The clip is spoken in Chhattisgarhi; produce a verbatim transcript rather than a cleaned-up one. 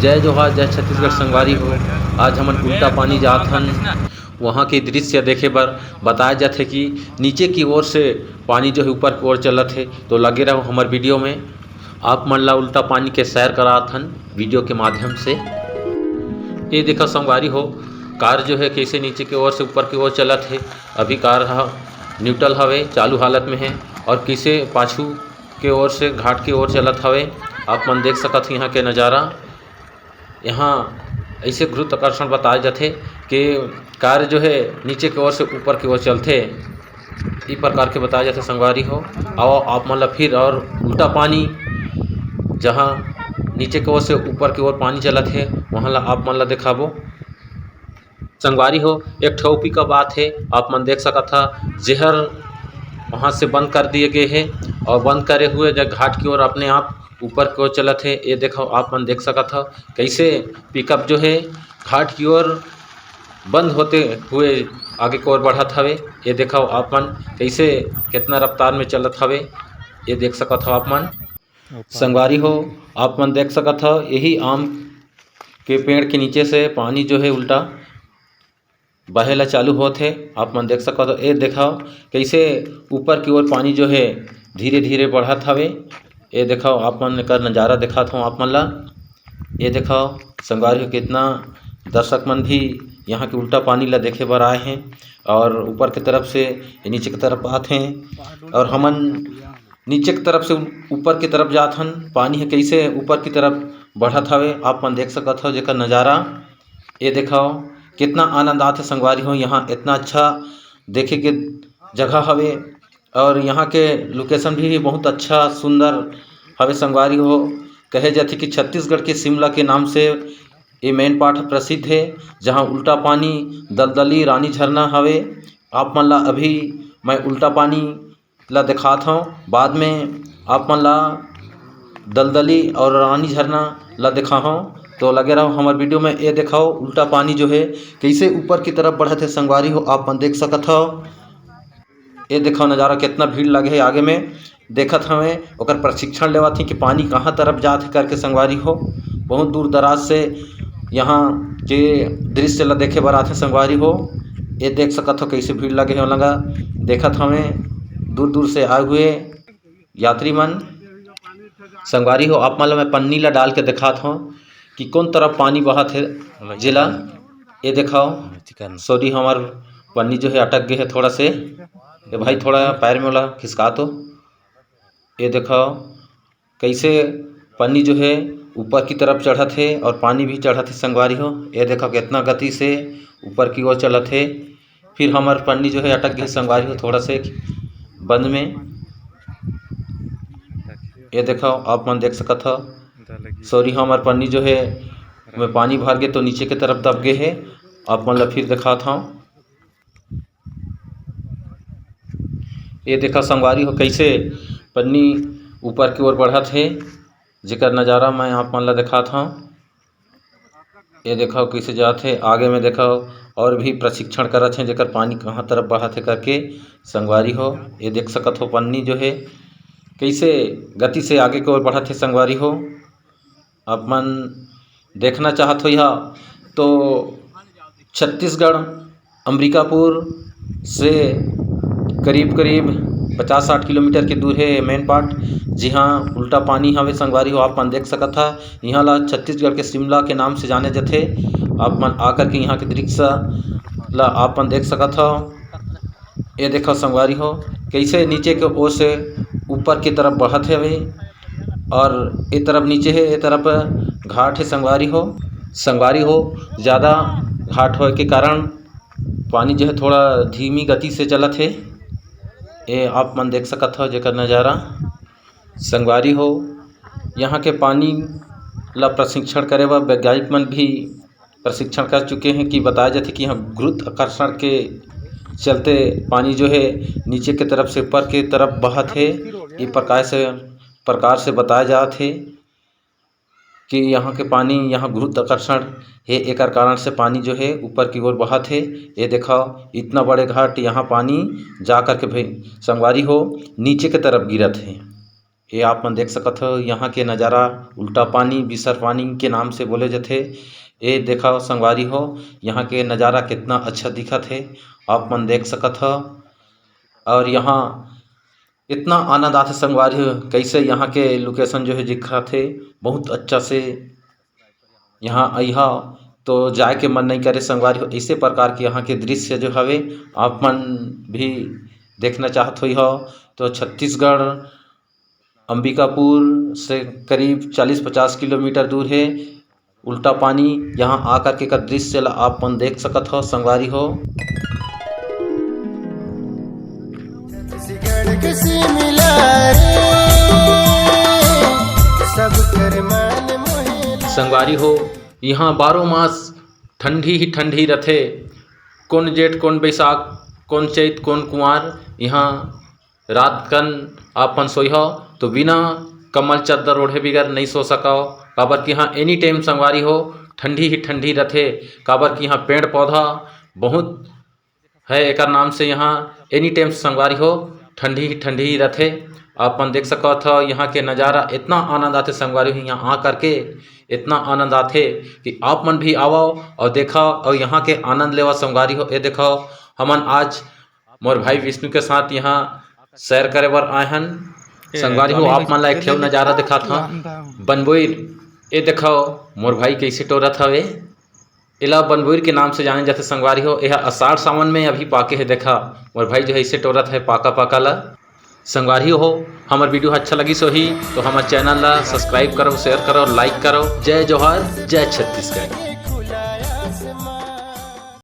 जय जोहार, जय छत्तीसगढ़ संगवारी हो। आज हमन उल्टा पानी जात हन, वहाँ के दृश्य देखे बर बताया जाथे कि नीचे की ओर से पानी जो है ऊपर की ओर चलत है। तो लगे रहो हमर वीडियो में, आप मन ला उल्टा पानी के सैर करात हन वीडियो के माध्यम से। ये देखो संगवारी हो, कार जो है कैसे नीचे की ओर से ऊपर की ओर चलत है। अभी कार ह न्यूट्रल हवे, चालू हालत में है, और कैसे पाछू के ओर से घाट के ओर चलत हवे। आप मन देख सकत हो यहाँ के नज़ारा। यहाँ ऐसे गुरुत्वाकर्षण बताए जाथे कि कार जो है नीचे के ओर से ऊपर की ओर चलथे, ई प्रकार के बताए जाथे संगवारी हो। आओ आप मन ला फिर और उल्टा पानी, जहाँ नीचे के ओर से ऊपर की ओर पानी चलत है, वहाँ ला आप मन ला दिखाबो। संगवारी हो, एक ठो पिकअप आत हे, आप मन देख सकत हा, जेहर वहाँ से बंद कर दिए गए हे और बंद करे हुए जब घाट की ओर अपने आप ऊपर की ओर चलत हे। ये देखो, आप मन देख सकत हा, कैसे पिकअप जो है घाट की ओर बंद होते हुए आगे की ओर बढ़त हवे। ये देखो आप मन, कैसे कितना रफ्तार में चलत हवे, ये देख सकत हो आप मन। संगवारी हो, आप मन देख सकत हो, यही आम के पेड़ के नीचे से पानी जो है उल्टा बहे ला चालू होत हे। आप मन देख सकत हो, ये देखो कैसे ऊपर की ओर पानी जो है धीरे धीरे बढ़त हवे। ये देखो, आप मन एकर नज़ारा दिखात हो आप मन ला। ये देखो संगवारी हो, कितना दर्शक मन भी यहाँ के उल्टा पानी ला देखे बर आए हैं और ऊपर की तरफ से नीचे की तरफ आत हैं। और हमन नीचे की तरफ से ऊपर की तरफ जात हन। पानी ह कैसे ऊपर की तरफ बढ़त हवे, आप मन देख सकत हो जेकर नज़ारा। ये देखो, कितना आनंद आथे संगवारी हो, यहाँ इतना अच्छा देखे के जगह हवे और यहाँ के लोकेशन भी बहुत अच्छा सुंदर हवे संगवारी हो। कहे जाथे कि छत्तीसगढ़ के शिमला के नाम से ये मेन पाठ प्रसिद्ध है, जहाँ उल्टा पानी, दलदली, रानी झरना हवे। आप मन ला अभी मैं उल्टा पानी ला दिखात हव, बाद में आप मन ला दलदली और रानी झरना ला दिखाहव। तो लगे रहो हमर वीडियो में। ये दिखाओ, उल्टा पानी जो है कैसे ऊपर की तरफ बढ़त है संगवारी हो, आप मन देख सकत हव। ये दिखाओ नज़ारा, कितना भीड़ लगे है आगे में। देखत हवे, ओकर प्रशिक्षण लेवत हे कि पानी कहाँ तरफ जात हे करके संगवारी हो। बहुत दूर दराज से यहाँ के दृश्य ला देखे बर आथे संगवारी हो। ये देख सकत हो कैसे भीड़ लगे हे, ओला देखत हवे दूर दूर से आए हुए यात्री मन। संगवारी हो, आप मन ला मैं पन्नी ला डाल के दिखात हव कि कौन तरफ पानी बहत हे। जेला ये देखाओ, सॉरी, हमर पन्नी जो है अटक गए है थोड़ा से। ये भाई, थोड़ा पैर में ओला खिसका तो। ये देखाओ, कैसे पन्नी जो है ऊपर की तरफ चढ़त हे और पानी भी चढ़त हे संगवारी हो। ये देखो कितना गति से ऊपर की ओर चलत हे। फिर हमर पन्नी जो है अटक गई संगवारी हो थोड़ा से बंद में। ये देखो, आप मन देख सकत हो, सॉरी, हमर पन्नी जो है में पानी भर गए तो नीचे के तरफ दब गए है। आप मन ला फिर दिखात हव। ये देखा संगवारी हो, कैसे पन्नी ऊपर की ओर बढ़त हे, जेकर नज़ारा मैं आप मन ला दिखात हव। ये देखो कैसे जात हे, आगे में देखो और भी प्रशिक्षण करत हे, जेकर पानी कहाँ तरफ बहत हे करके संगवारी हो। ये देख सकत हो पन्नी जो है कैसे गति से आगे की ओर बढ़त हे संगवारी हो। आप मन देखना चाहत हो यह तो छत्तीसगढ़ अमरीकापुर से करीब करीब पचास साठ किलोमीटर के दूर है मेन पार्ट, जिहाँ उल्टा पानी हवे संगवारी हो। आप मन देख सकत हा, यहाँ ला छत्तीसगढ़ के शिमला के नाम से जाने जाथे। आप मन आकर के यहाँ के दृश्य ला आप मन देख सकत हो। ये देखो संगवारी हो, कैसे नीचे के ओर से ऊपर की तरफ बढ़त हवे और ये तरफ नीचे है, ये तरफ घाट है संगवारी हो। संगवारी हो, ज़्यादा घाट होए के कारण पानी जो है थोड़ा धीमी गति से चलत है। ये आप मन देख सकत हो जेकर नज़ारा। संगवारी हो, यहाँ के पानी ला प्रशिक्षण करे बर वैज्ञानिक मन भी प्रशिक्षण कर चुके हैं कि बताया जाथे कि यहाँ गुरुत्वाकर्षण के चलते पानी जो है नीचे के तरफ से ऊपर के तरफ बहत है। ये प्रकार से, प्रकार से बताया जात है कि यहाँ के पानी, यहाँ गुरुत्वाकर्षण है, एकर कारण से पानी जो है ऊपर की ओर बहत है। ये देखाओ, इतना बड़े घाट, यहाँ पानी जा करके भाई संगवारी हो नीचे के तरफ गिरत है। ये आप मन देख सकत हो, यहाँ के नज़ारा उल्टा पानी, बिसर पानी के नाम से बोले जाथे। ये देखा संगवारी हो, यहाँ के नज़ारा कितना अच्छा दिखत हे, आप मन देख सकत हो। और यहाँ इतना आनंद आथे संगवारी हो, कैसे यहाँ के location जो है दिखत हे, बहुत अच्छा से यहाँ अइहा तो जाए के मन नहीं करे संगवारी हो। ऐसे प्रकार के यहाँ के दृश्य जो हवे, आप मन भी देखना चाहत होई हो तो छत्तीसगढ़ अंबिकापुर से करीब चालीस पचास किलोमीटर दूर है उल्टा पानी। यहाँ आकर के एकर दृश्य ला आप मन देख सकत हो संगवारी हो। छत्तीसगढ़ के सिमला रे, सब कर मन मोहेला। संगवारी हो, यहाँ बारह मास ठंडी ही ठंडी रथे। कौन जेठ, कौन बैसाख, कौन चैत, कौन कुंवार, यहाँ रात कन आप मन सोइहो तो बिना कम्बल चद्दर ओढ़े बिगर नहीं सो सकव, काबर कि यहाँ एनी टाइम संगवारी हो ठंडी ही ठंडी रथे, काबर कि यहाँ पेड़ पौधा बहुत है, एकर नाम से यहाँ एनी टाइम संगवारी हो ठंडी ही ठंडी रथे। आप मन देख सकत हो यहाँ के नज़ारा, इतना आनंद आथे संगवारी हो, यहाँ आ करके इतना आनंद आथे कि आप मन भी आवव और देखव और यहाँ के आनंद लेवव संगवारी हो। ये देखव, हमन आज मोर भाई विष्णु के साथ यहाँ सैर करे बर आए हन। संगवारी हो, आप मन ला एक ठेव नज़ारा दिखात हन, बनबोइर। ये देखव, मोर भाई कैसे टोरत हवे। एला बनबोइर के नाम से जाने जाथे संगवारी हो। एहा आषाढ़ सावन में अभी पाके हे। देखा, मोर भाई जो है इसे टोरत है पाका पाका ला। संगवारी हो, हमर video अच्छा लगिस होही तो हमर channel ला subscribe करो, share करो, like करो। जय जोहार, जय छत्तीसगढ़।